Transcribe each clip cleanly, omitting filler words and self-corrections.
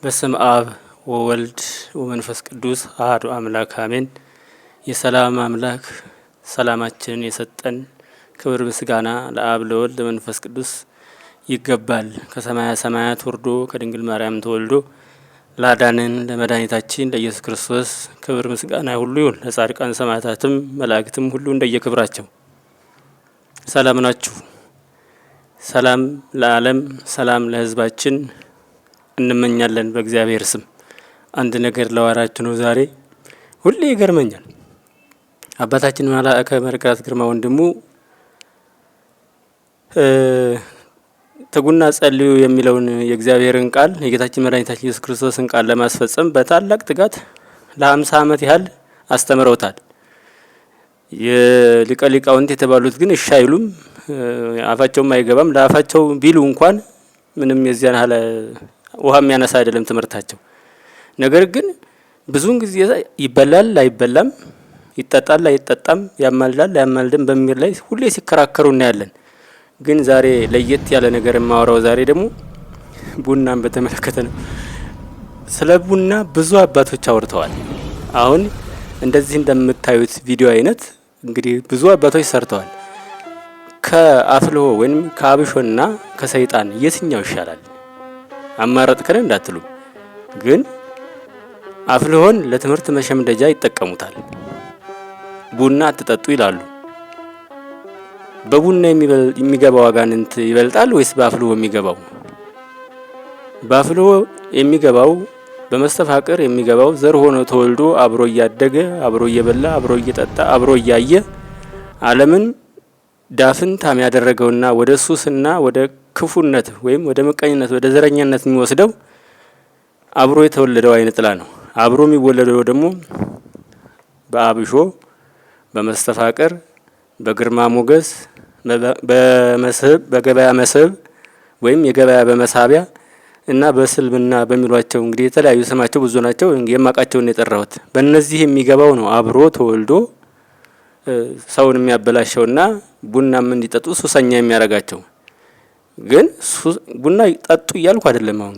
በስም አብ ወወልድ ወመንፈስ ቅዱስ አሐዱ አምላክ አሜን። የሰላም አምላክ ሰላማችንን የሰጠን ክብር ምስጋና ለአብ ለወልድ ለመንፈስ ቅዱስ ይገባል። ከሰማያ ሰማያት ወርዶ ከድንግል ማርያም ተወልዶ ላዳንን ለመድኃኒታችን ለኢየሱስ ክርስቶስ ክብር ምስጋና ሁሉ ይሁን። ለጻድቃን ሰማዕታትም መላእክትም ሁሉ እንደየክብራቸው። ሰላም ናችሁ። ሰላም ለዓለም፣ ሰላም ለሕዝባችን እንመኛለን በእግዚአብሔር ስም። አንድ ነገር ለዋራችሁ ነው ዛሬ። ሁሌ ይገርመኛል። አባታችን መልአከ መርጋት ግርማ ወንድሙ ትጉና ጸልዩ የሚለውን የእግዚአብሔርን ቃል፣ የጌታችን መድኃኒታችን ኢየሱስ ክርስቶስን ቃል ለማስፈጸም በታላቅ ትጋት ለ50 ዓመት ያህል አስተምረውታል። የሊቀ ሊቃውንት የተባሉት ግን እሺ አይሉም፣ አፋቸውም አይገባም። ለአፋቸው ቢሉ እንኳን ምንም የዚያን ያህል ውሃ የሚያነሳ አይደለም ትምህርታቸው። ነገር ግን ብዙውን ጊዜ ይበላል አይበላም፣ ይጠጣል አይጠጣም፣ ያማልዳል አያማልድም በሚል ላይ ሁሌ ሲከራከሩ እናያለን። ግን ዛሬ ለየት ያለ ነገር የማወራው ዛሬ ደግሞ ቡናን በተመለከተ ነው። ስለ ቡና ብዙ አባቶች አውርተዋል። አሁን እንደዚህ እንደምታዩት ቪዲዮ አይነት እንግዲህ ብዙ አባቶች ሰርተዋል። ከአፍልሆ ወይም ከአብሾና ከሰይጣን የትኛው ይሻላል? አማረጥከን እንዳትሉ፣ ግን አፍልሆን ለትምህርት መሸምደጃ ይጠቀሙታል። ቡና አትጠጡ ይላሉ። በቡና የሚገባው አጋንንት ይበልጣል ወይስ በአፍልሆ የሚገባው? በአፍልሆ የሚገባው፣ በመስተፋቅር የሚገባው፣ ዘር ሆኖ ተወልዶ አብሮ እያደገ፣ አብሮ እየበላ፣ አብሮ እየጠጣ፣ አብሮ እያየ ዓለምን ዳፍንታም ያደረገውና ወደ ሱስና ወደ ክፉነት ወይም ወደ ምቀኝነት፣ ወደ ዘረኛነት የሚወስደው አብሮ የተወለደው አይነ ጥላ ነው። አብሮ የሚወለደው ደግሞ በአብሾ፣ በመስተፋቅር፣ በግርማ ሞገስ፣ በመስህብ፣ በገበያ መስህብ ወይም የገበያ በመሳቢያ እና በስልምና በሚሏቸው እንግዲህ የተለያዩ ስማቸው ብዙ ናቸው። የማውቃቸውን የጠራሁት በእነዚህ የሚገባው ነው። አብሮ ተወልዶ ሰውን የሚያበላሸውና ቡናም እንዲጠጡ ሱሰኛ የሚያደርጋቸው። ግን ቡና ጠጡ እያልኩ አይደለም። አሁን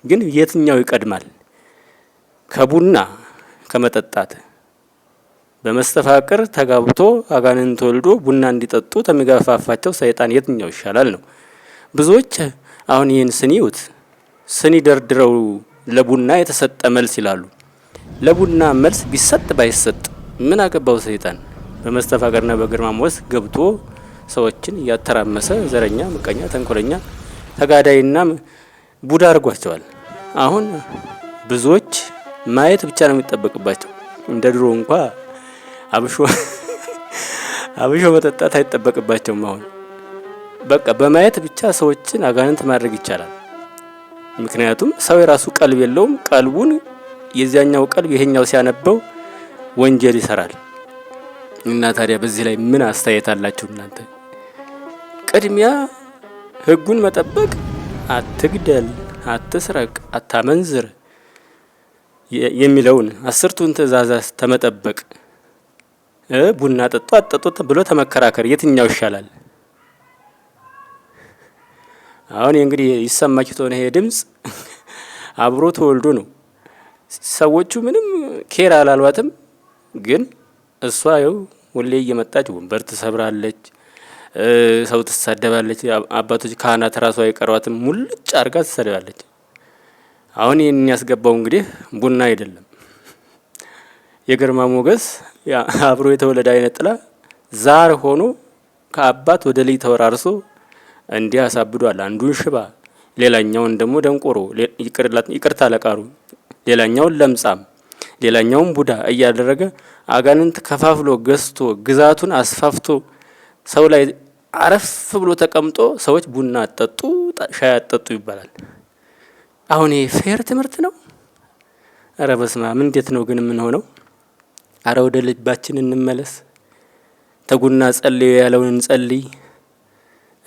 ግን የትኛው ይቀድማል? ከቡና ከመጠጣት በመስተፋቅር ተጋብቶ አጋንንት ተወልዶ ቡና እንዲጠጡ ከሚገፋፋቸው ሰይጣን የትኛው ይሻላል ነው። ብዙዎች አሁን ይህን ስኒ ይዩት፣ ስኒ ደርድረው ለቡና የተሰጠ መልስ ይላሉ። ለቡና መልስ ቢሰጥ ባይሰጥ ምን አገባው ሰይጣን? በመስተፋቅርና በግርማ ሞገስ ገብቶ ሰዎችን እያተራመሰ ዘረኛ፣ ምቀኛ፣ ተንኮለኛ፣ ተጋዳይና ቡዳ አድርጓቸዋል። አሁን ብዙዎች ማየት ብቻ ነው የሚጠበቅባቸው። እንደ ድሮ እንኳ አብሾ መጠጣት አይጠበቅባቸውም። አሁን በቃ በማየት ብቻ ሰዎችን አጋንንት ማድረግ ይቻላል። ምክንያቱም ሰው የራሱ ቀልብ የለውም። ቀልቡን የዚያኛው ቀልብ ይሄኛው ሲያነበው ወንጀል ይሰራል። እና ታዲያ በዚህ ላይ ምን አስተያየት አላችሁ እናንተ? ቅድሚያ ሕጉን መጠበቅ፣ አትግደል፣ አትስረቅ፣ አታመንዝር የሚለውን አስርቱን ትእዛዛት ተመጠበቅ ቡና ጠጡ አትጠጡ ብሎ ተመከራከር የትኛው ይሻላል? አሁን እንግዲህ ይሰማችሁ ተሆነ ይሄ ድምጽ አብሮ ተወልዶ ነው። ሰዎቹ ምንም care አላሏትም፣ ግን እሷ ይኸው ሁሌ እየመጣች ወንበር ትሰብራለች፣ ሰው ትሳደባለች። አባቶች ካህናት ራሱ አይቀሯትም፣ ሙልጭ አድርጋ ትሰድባለች። አሁን ይህን ያስገባው እንግዲህ ቡና አይደለም፣ የግርማ ሞገስ አብሮ የተወለደ አይነ ጥላ ዛር ሆኖ ከአባት ወደ ልጅ ተወራርሶ እንዲህ አሳብዷል። አንዱን ሽባ፣ ሌላኛውን ደግሞ ደንቆሮ፣ ይቅርታ ለቃሩ፣ ሌላኛውን ለምጻም፣ ሌላኛውን ቡዳ እያደረገ አጋንንት ከፋፍሎ ገዝቶ ግዛቱን አስፋፍቶ ሰው ላይ አረፍ ብሎ ተቀምጦ ሰዎች ቡና አጠጡ፣ ሻይ አጠጡ ይባላል። አሁን ይሄ fair ትምህርት ነው? ኧረ በስመ አብ! እንዴት ነው ግን የምንሆነው? አረ ወደ ልባችን እንመለስ። ትጉና ጸልዩ ያለውን እንጸልይ።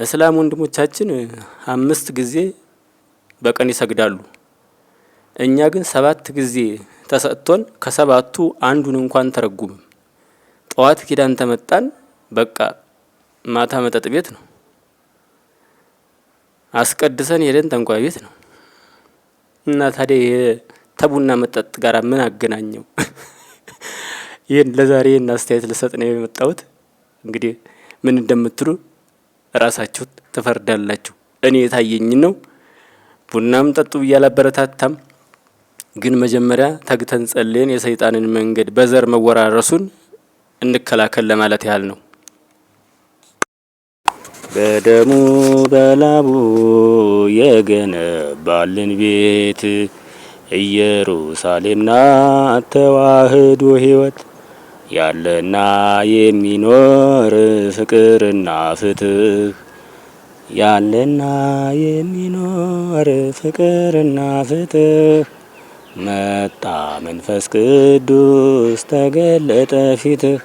እስላም ወንድሞቻችን 5 ጊዜ በቀን ይሰግዳሉ። እኛ ግን 7 ጊዜ ተሰጥቶን ከሰባቱ አንዱን እንኳን ተረጉምም። ጠዋት ኪዳን ተመጣን በቃ ማታ መጠጥ ቤት ነው። አስቀድሰን ሄደን ጠንቋይ ቤት ነው። እና ታዲያ ተቡና መጠጥ ጋር ምን አገናኘው? ይህን ለዛሬ ይህን አስተያየት ልሰጥ ነው የመጣሁት። እንግዲህ ምን እንደምትሉ ራሳችሁ ትፈርዳላችሁ። እኔ የታየኝ ነው። ቡናም ጠጡ ብዬ አላበረታታም። ግን መጀመሪያ ተግተን ጸልየን የሰይጣንን መንገድ በዘር መወራረሱን እንከላከል ለማለት ያህል ነው። በደሙ በላቡ የገነባልን ቤት ኢየሩሳሌም ናት ተዋህዶ ሕይወት፣ ያለና የሚኖር ፍቅርና ፍትህ፣ ያለና የሚኖር ፍቅርና ፍትህ። መጣ መንፈስ ቅዱስ ተገለጠ ፊትህ፣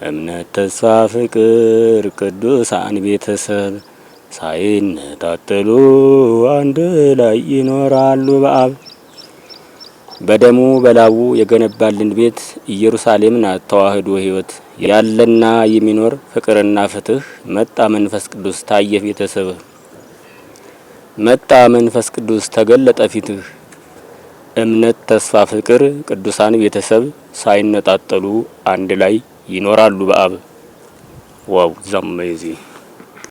እምነት፣ ተስፋ፣ ፍቅር ቅዱሳን ቤተሰብ ሳይነጣጠሉ አንድ ላይ ይኖራሉ በአብ። በደሙ በላቡ የገነባልን ቤት ኢየሩሳሌም ናት ተዋህዶ ሕይወት፣ ያለና የሚኖር ፍቅርና ፍትህ። መጣ መንፈስ ቅዱስ ታየ ቤተሰብህ፣ መጣ መንፈስ ቅዱስ ተገለጠ ፊትህ፣ እምነት፣ ተስፋ፣ ፍቅር ቅዱሳን ቤተሰብ ሳይነጣጠሉ አንድ ላይ ይኖራሉ በአብ። Wow, amazing.